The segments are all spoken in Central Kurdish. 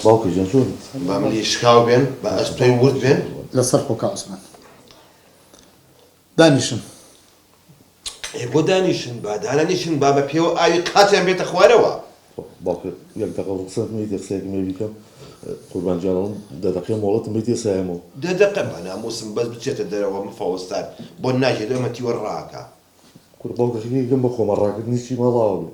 باوکە گیان چۆنی؟ با ملی شکاو بێن، با ئەستۆی ورد بێن. لەسەر خۆ کاک عوسمان. دانیشن. ئێ بۆ دانیشن؟ با دانەنیشن، با بە پێوە ئاوی قاچیان بێتە خوارەوە. باوکە یەک دەقە ڕوخسەتم بەیتێ قسەیەکم هەیە بیکەم. قوربان گیان ئەڵێم دە دەقەیە مۆڵەتم بەیتێ سایەمەوە. دە دەقە؟ با نامووسم بەس بچێتە دەرەوە مفەوەستار بۆ ناگێت ئەمە تیوە ڕاکا. کورە باوکە خەریکم بە خۆمە ڕاکردنی چی ماڵاوە بێ.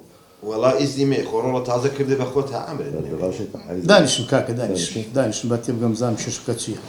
وەڵا ئیزنی مەیە خۆ ڕۆڵە تازە کردت بە خۆتا عەمرت نەمێنێ. دانیشن کاکە دانیشن دانیشن با تێبگەم بزانم کێشەکە چیە.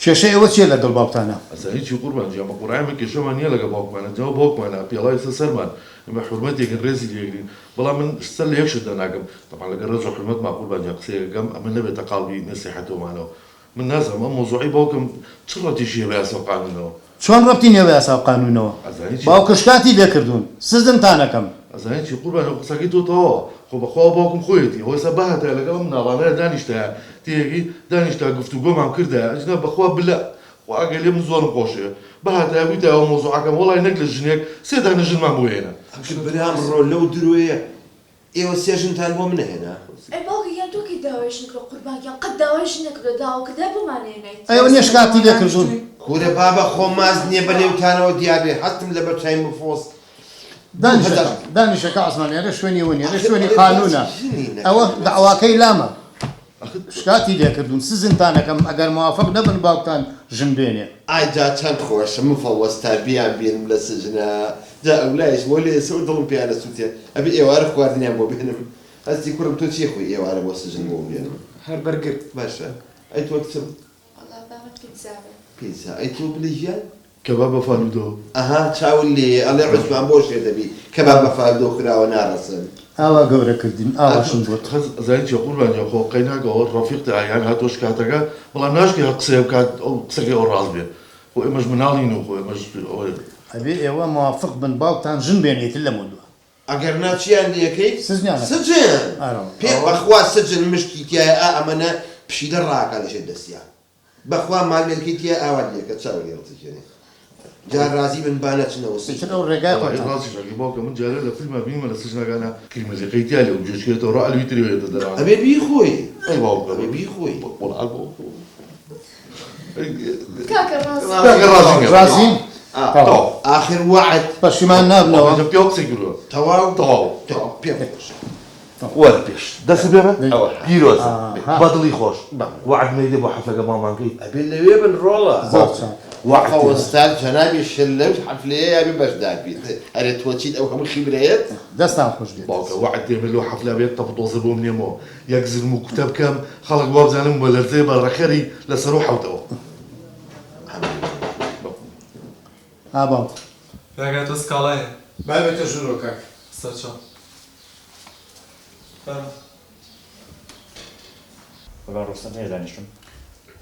کێشەی ئێوە چیە لەگەڵ باوکتانا؟ ئەزانی چی قوربان گیان بە قورعان ئێمە کێشەمان نیە لەگەڵ باوکمانا جا ئەو باوکمانە پێڵاوی سەر سەرمان ئێمە حورمەتێکن ڕێزی لێگرین بەڵام من سەر لە یەک شت داناگەم تەبعەن لەگەڵ ڕێز و حورمەتما قوربان گیان قسەیەکەکەم ئەمە نەبێتە قاڵبی نەسیحەتۆمانەوە من نازانم ئەم مەوزوعەی باوکم چ ڕەتیشی هەیە بە یاسا و قانونەوە؟ چۆن ڕەبتی نیە بە یاسا و قانونەوە؟ ئەزانی چی؟ باوکە شکاتی لێ کردوون سزنتان ئەکەم. ئەزانی چی قوربان ئەو قسەکەی تۆ تەواوە خۆ بەخوا ئەو باوکم خۆیەتی ئەوە ئێستا بهاتایە لەگەڵ ئەم مناڵانەیا دانیشتایە تێیەگەی دانیشتا گفتوگۆمان کردایە ئەجنا بەخوا بلە خوا ئەگەر لێ من زۆرم خۆشەوێ بهاتایە بویتایە ئەو مەوزوعەکەم وەڵای نەک لە ژنێک سێ دانە ژنمان بۆ هێنا. ئەخر برام ڕۆ لەو درۆیە ئێوە سێ ژنتان بۆ من ئەهێنا؟ ئەی باوکە گیان تۆ کەی داوای ژن کردوە قوربان گیان قەت داوای ژن نەکردوە داوا کردای بۆمان ئەهێنایت. ئەی ئەوە نیە شکاتی لێ کردوون. کورە بابە خۆ ماست نیە بە لێوتانەوە دیار بێ هەستم لەبەر چای مفۆس دانیشە 2000 دانیشە کاک عوسمان ئێرە شوێنی ئەوە نیە ئێرە ئاخر شوێنی ئەڵێ قانونە باسی ژنی ئەوە نەکردوە دەعواکەی لامە شکاتی لێ کردوون سزنتان ئەکەم ئەگەر موافق نەبن باوکتان ژن بێنێ. ئای جا چەند خۆشە مفەوەستا بیان بینم لە سجنا جا ئەولایش وەلێ ئێسە و دڵم پێیان ئەسوتێ ئەبێ ئێوارە خواردنیان بۆ بێنم هەستی کوڕم تۆ چی ئەخۆی ئێوارە بۆ سجن بۆم بێنم. هەر بەرگر. باشە ئەی تۆ کچم. وەڵا با من پیتزا بێ. پیتزا ئەی تۆ بلێ گیان. کەباب بە فالودۆ. ئەها چاوت لێیە ئەڵێ عوسمان بۆ شێت ئەبی کەباب بە فالودۆ خراوە ناڕەسن. ئاوا گەورە کردین ئاواشم بۆت. خەز ئەزانی چیە قوربان گیان خۆ قەیناکە ئەوە ڕەفیقتە یان هاتوە شکاتەکە بەڵام ناشکرێ هەر قسەیە بکات ئەو قسەکەی ئەو ڕاست بێ خۆ ئێمەش مناڵین و خۆ ئێمەش ئەوە. ئەبێ ئێوە موافق بن باوکتان ژن بێنێ ئیتر لەمەودوا. ئەگەر نا چیان لێکەی؟ سجنیان ئەکەم. سجن! ئارەوە. پێ بەخوا سجن مشکی تیایە ئا ئەمەنە پشیلە ڕاکا لەژێر دەستیا. بەخوا مالمێلکەی تیایە ئاوات لێکە چاوی لێ ڕچەکێنێ. جا ڕازی بن با نەچنەوە ئیتر سجن. ئەو ڕێگای وەڵاهی خۆتان. ڕاستیش ئەکەی باوکە من جارێ لە فیلما بینیمە لە سجنەکانا کریمەزیقەی تیا لێ و گوێچکەیەتەوە ڕا ئەلوی تری هێتە دەرانە. ئەبێ بیخۆی. ئەی باوکە ئەبێ بیخۆی. وەڵا باوکە. کاکە ڕازی. کاکە ڕازی نیە. ڕازین؟ تەواو. ئاخر وەعد. پەشیمان نابنەوە؟ باوکە پیاو قسەی کردوە. تەواو؟ تەواو. تەواو پێم خۆشە. وەرە پێش دەستت پێ بە ئەوە پیرۆزە ئاها. بە دڵی خۆش وەعد مەیدە بۆ حەفلەکە ماڵمان کەی. ئەبێ لەوێ بن ڕۆڵە. زۆر چاک. وەعد مافە وەستاد جەنابی شلەو حەفلەیە ئەبێ بەشدار بیت ئەرێ تۆ چیت ئەو هەموو خیبرەیەت. دەستان خۆش بێت. باوکە وەعد دێمە لۆ حەفلە یەک تەپ و تۆزێ بۆم نێمەوە یەک زرم و کوتە بکەم خەڵک وابزانم بە لەرزەیە بە ڕەخەری لە سەرو حەوتەوە. ها باوک. کاکە تۆ سکاڵای هەیە. با بێتە ژوورەوە کاک. سەرچاو. فەرموو. وەڵا ڕۆستەم هەیە دانیشتم.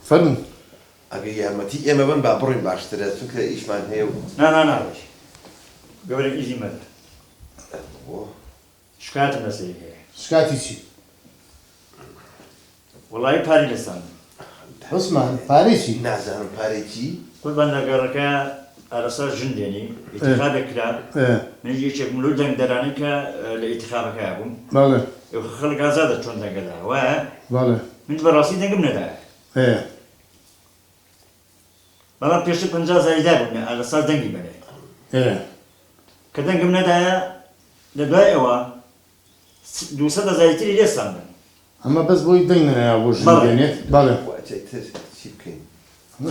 فەرموو. ئەگەر یارمەتی ئێمە بەن با بڕۆین باشترە چونکە ئیشمان هەیە و. نا نا ناڕۆی گەورەم ئیزنی مەدە. بۆ؟ شکایەتم لەسەری هەیە. شکاتی چی؟ وەڵایی پارەی لێ ساندم. عوسمان، پارەی چی؟ نازانم پارەی چی؟ قوربان لە گەڕەکە ئارەسا ژن دێنی ئیتیخابێک کرا منیش یەکێکم لەو دەنگدەرانەی کە لە ئیتیخابەکەیا بووم. بەڵێ. خەڵک ئازادە چۆن دەنگەدا وایە؟ بەڵێ. منیش بەڕاستی دەنگم نەدایە. ئێ. بەڵام پێشتر 50 هەزاری دابووم لە ئارەسا دەنگی بەرێ. ئێ. کە دەنگم نەدایە لە دوای ئەوە 200 هەزاری تری لێ ساندم. ئەمە بەس بۆی دەنگ نەنایە بۆ ژن بەڵێ. بێنێت؟ بەڵێ. وە ئەجا تر چی بکەین؟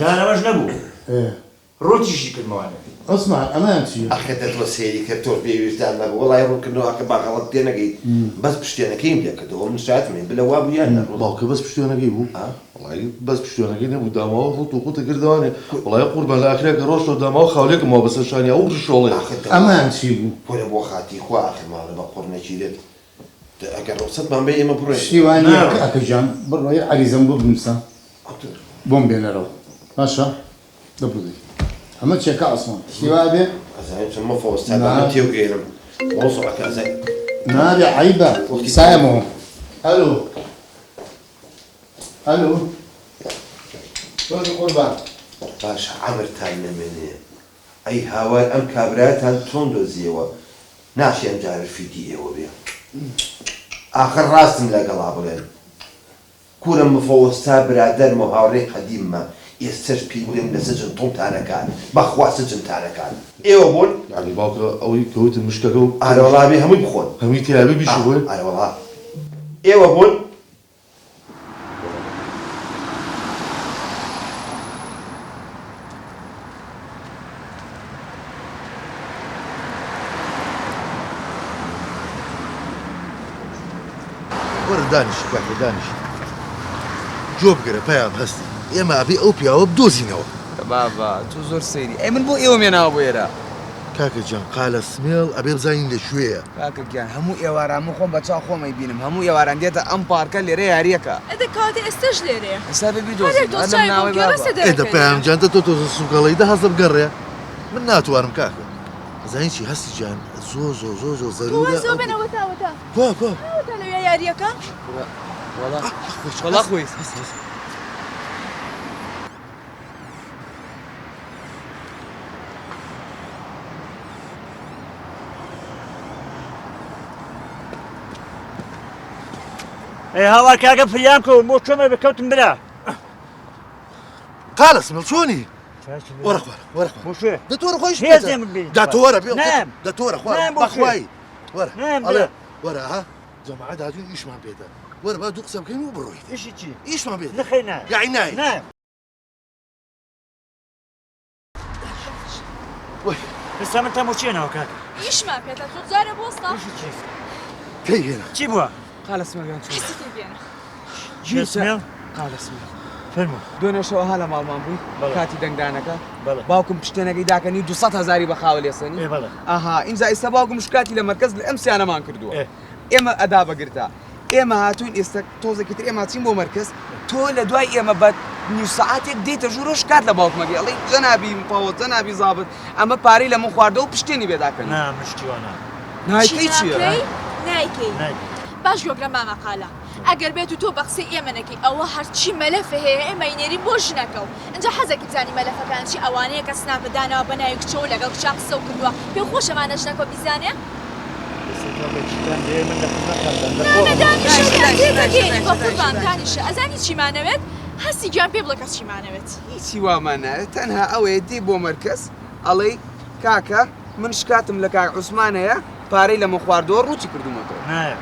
جا ئەمەش نەبوو. ئێ. ڕووتیشی کردمەوانێ. عوسمان ئەمەیان چییە؟ ئەخە دە تۆ سەیری کە تۆش بێ ویژدان مەبە وەڵای ڕوونکردنەوە ئەکە با غەڵەت تێنەگەیت بەس پشتێنەکەیم لێ کردەوە من شایەتم هەیە بلە وابوو یان نا ڕوون باوکە بەس پشتێنەکەی بوو؟ وەڵای بەس پشتێنەکەی نەبوو داماوە ڕووت و قوتە کردەوانێ وەڵای قوربان لە ئاخریا کە ڕۆشتەوە داماوە خاولێکم ماوە بەسەر شانیا ئەو ڕیشۆڵەیە. ئاخر دە ئەمەیان چی بوو؟ کورە بۆ خاتری خوا ئاخر ماڵە بە قوڕ نەگیرێت دە ئەگەر ڕوخسەتمان بەی ئێمە بڕۆین. شتی وا نییە ناڕۆم. کاکە گیان بڕۆ یەک عەریزەم بۆ بنووسە بۆم بێنەرەوە باشە. دەبوری ئەمە چیە کاک عوسمان شتی وا ئەبێ؟ ئەزانم چۆن مەفەوەستا با من تێوگەیەنم مەوزوعەکە ئەزانی. نابێ عەیبە سایەمەوە. ئەلو ئەلو تۆزی قوربان. باشە عەمرتان نەمێنێ ئەی هاوار ئەم کابرایەتان چۆن دۆزیەوە ناشێ ئەم جارە فیتی ئێوە بێ. ئاخر ڕاستم لەگەڵا بڵێن کورە مفەوەستا برادەرمە و هاوڕێی قەدیممە ئێستەش پێی بڵێم لە سجن تۆڵتان ئەکات بەخوا سجنتان ئەکات ئێوە بۆن. یەعنی باوکە ئەوەی کە وتم مشکەکە و. ئارەوەڵا بێ هەمووی بخۆن. هەمووی تیابێ بیشی خۆین. ئارەوەڵا ئێوە بۆن. وەرە دانیشە کاکە دانیشە گوێ بگرە پەیام هەستی ئێمە ئەبێ ئەو پیاوە بدۆزینەوە. بابە تۆ زۆر سەیری ئەی من بۆ ئێوەم هێناوە بۆ ئێرە. کاکە گیان قالە سمێڵ ئەبێ بزانین لە کوێیە. کاکە گیان هەموو ئێواران من خۆم بە چاو خۆم ئەیبینم هەموو ئێواران دێتە ئەم پارکە لێرە یاریەکا. ئەدە کەواتە ئێستەش لێرەیە. ئێستا بێ هەرێ بیدۆزینەوە تۆ هەر لەم چاوی بۆ ناوەی بگێڕە بابە. سێ ئێ دە دەرەکەوێ پەیام لێرە. گیان دە تۆ تۆزە سوکەڵەی دە هەستە بگەڕێ من ناتوانم کاکە ئەزانی چی هەستی گیان زۆر زۆر زۆر زۆر تۆ زەرورە وەرزەوە ئەو بێنە وەتا وەتا. کوا کوا ها وەتا لەویا یاریەکە. کورە وەڵا خۆش وەڵا هەست خۆی. هەست هەست. ئەی هاوار کاکە فریام کەون بۆ کوێمە بێ کەوتم برا. قالە سمێڵ چۆنی؟ وەرە خوارە وەرە خوارە بۆ کوێ؟ دە تۆرە خۆیش هێز لێم بێ. دە تۆرە بێ نام. دە تۆرە خوارە نام بۆ کوێ؟ بەخوای وەرە نام ئەڵێ برا. وەرە ها جەماعەت هاتوون ئیشمان پێدە وەرە با دوو قسە بکەین و بڕۆیت ئیشی چی؟ ئیشمان پێدە نەخەی نا. یاعی نای نا. وەی ئێستا من تەمۆ چێنەوە کاکە. ئیشمان پێتە تۆ جارێ بۆستە. ئیشی چی؟ تێی هێنا چی بووە؟ قالە سمێڵ چۆن؟ هەستی تێ بێنە. چی سمێڵ؟ قالە سمێڵ. فەرموو. دوێنێ شەوە ها لە ماڵمان بووی بەڵێ. کاتی دەنگدانەکە بەڵێ. باوکم پشتێنەکەی داکەنی 200 هەزاری بە خاوە لێسەنی ئێ بەڵێ. ئەها ئینجا ئێستا باوکم شکاتی لە مەرکەز لە ئەم سیانەمان کردووە ئێ. ئێمە ئەدا بەگرتا ئێمە هاتوین ئێستا تۆزێکی تر ئێمە چین بۆ مەرکەز تۆ لە دوای ئێمە بە نیو سەعاتێک دێیتە ژوورەوە شکات لە باوکمەگەی ئەڵێی جەنابی مفەوەز جەنابی زابت ئەمە پارەی لە من خواردەوە و پشتێنی بێداکەنی. نا من شتی وا ناکەم. چی نایکەی چییە؟ ناکەی؟ نایکەی. نایکەم. باش گوێبگرە مامە قالە ئەگەر بێت و تۆ بە قسەی ئێمە نەکەی ئەوە هەرچی مەلەفە هەیە ئێمە ئەینێرین بۆ ژنەکە و ئینجا حەزەکی بزانی مەلەفەکان چی ئەوانەیە کە سناپت داناوە بە ناوی کچەوە لەگەڵ کچان قسەو کردوە پێو خۆشە ئەمانە ژنەکەو بیزانێ؟ ئێستا تۆ بە چیتان دەوێ من لە خزمەتتاندام لە نا نا کۆڵم. دانیشە دانیشە برا دانیشە دانیشە تێدەگەیەنی دانیشە بەقوربان دانیشە. دانیشە ئەزانی چیمانەوێت هەستی گیان پێ بڵێ کە چیمانەوێت. هیچی وامان ناوێت تەنها ئەوەیە دێی بۆ مەرکەز ئەڵێی کاکە من شکاتم لە کاک عوسمان هەیە پارەی لە من خواردووە ڕووتی کردوومەتەوە. نایە.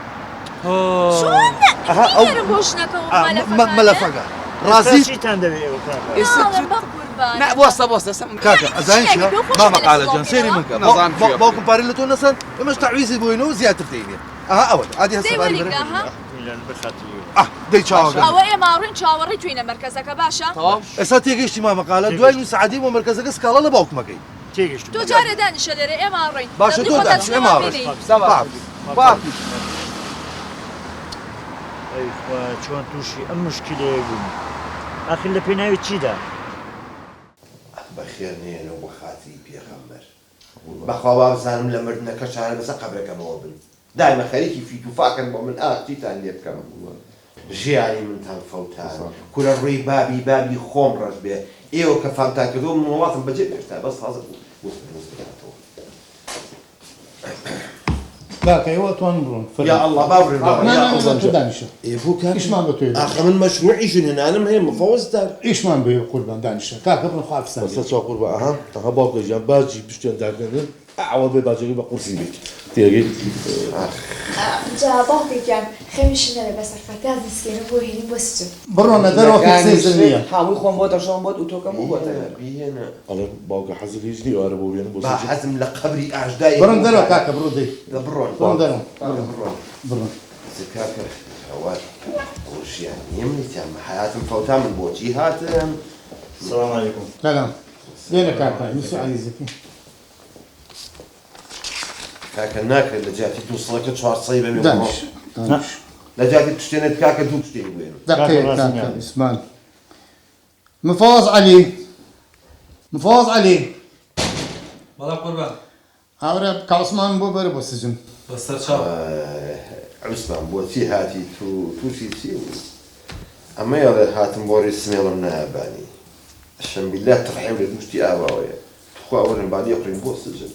چۆن نا ئەها ئەو بینەرم بۆ ژنەکە و ئا مەلەفەکانە؟ مەلەفەکە ئێستا ڕازیت؟ چیتان دەوێ ئێوە کاکە؟ ئێستا ناڵێم چ بەقوربانت نا بوەستە بوەستە ئێستا من کاکە یەعنی ئەزانی چییە چیە پێو خۆشە مامە مەلەف قالە سڵاو جان سەیری بکەینەوە؟ من کە نازانم کوێ باوکم بکەین. پارەی لە تۆ نەسەند ئێمەش تەعویزی بۆینەوە زیاتر دەینێ ئەها ئەوە ئادی هەستە دەی باری وەریگرە بەرە ها میلان بەخاتری ئێوە. ئاه دەی چاوەکەم ئەوە ئێمە ئەڕۆین چاوەڕێی توین لە مەرکەزەکە باشە؟ تەواو ئێستا تێگەیشتی مامە قالە دوای تێگەیشتم. نیو سەعات بۆ مەرکەزەکە سکاڵا لە باوکمەکەی تێگەیشتم. تۆ جارێ دانیشە لێرە ئێمە ئەڕۆین باشە دەبی تۆ خۆتان دانیشە ئێمە چنەمان ئەڕۆین بینی. سەبا خواحافیز خواحافیز. ئەی خوا چۆن تووشی ئەم مشکیلەیە بووم ئاخر لە پێناوی چیدا؟ بەخێر نێنەوە بۆ خاتری پێغەمبەر بەخوا وابزانم لە مردنەکەشا هەر بەسەر قەبرەکەمەوە بن دایمە خەریکی فیت و فاکن بۆ من ئاخ چیتان لێ بکەم ژیانی منتان فەوتان کورە ڕووی بابی بابی خۆم ڕەش بێ ئێوە کە فامتان کردووە من وڵاتم بەجێ پێشتا بەس تازە وزم هاتەوە. کاکە ئێوە ئەتوانن بڕۆن یا فەرموو. اللە با بڕۆین بابا نا یا نا نا اللە تۆ دانیشە. ئێ بۆ کاکە ئیشمان بە تۆیە ئاخە من مەشروعی ژنهێنانم هەیە مفەوەزدار. ئیشمان بەیە قوربان دانیشە کاکە بڕۆن خواحافیزتان بەسەر لێ. چاو قوربان ئەها ئەها باوکە گیان باجی پشتێن داکەنن ئەوە بێ باجەکەی بە قورسی بێت تێگەی. ئاخ. جا باوکە گیان خەمیشم نەبێ بەسەر فەتاز نسکێنم بۆ هێنیم بۆ سجن. بڕۆنە دەرەوە کە قسەی ژنەکانی زل شت نییە. حاوی خۆم بۆ دەشۆم بۆت ئوتۆکەم و بۆتە بیهێنە دەرەوە. بیهێنە. ئەڵێم باوکە حەزت هیچ نییە ئەوارە بۆ بێنم بۆ با سجن. حەزم لە قەبری ئاژدای بڕۆن دەرەوە هەمووتانە. کاکە بڕۆ دەی. دە بڕۆن بڕۆن دەرەوە کاکە بڕۆن بڕۆن. بڕۆن. ئیتر کاکە هاوار ئەوە ژیان نییە منی تیام حەیاتم فەوتا من بۆچی هاتم. سلام علیکم. سلام لێرە کاکە نووسە عەزیزەکەی. کاکە ناکرێت لە جیاتی دوو سەدەکە چوار سەی بەمێ دانیش دانیش. لە جیاتی پشتێنێت کاکە دوو پشتێنی بوێنم. کاکە دەقەیەک ڕاست کاکە نییە. عوسمان. مفەوەز عەلی مفەوەز عەلی. بەڵێ قوربان. هاورە کاک عوسمان بۆ بەرە بۆ سجن. بەسەر چاو. عوسمان بۆچی هاتی تو توشی چی بووی ئەمەی ئەڵێ هاتم بۆ ڕی سمێڵم نایە بانی ئەشەم بیلا تڕحێم لە دوو شتی ئاواوەیە توخوا وەرن با لێخورین بۆ سجن.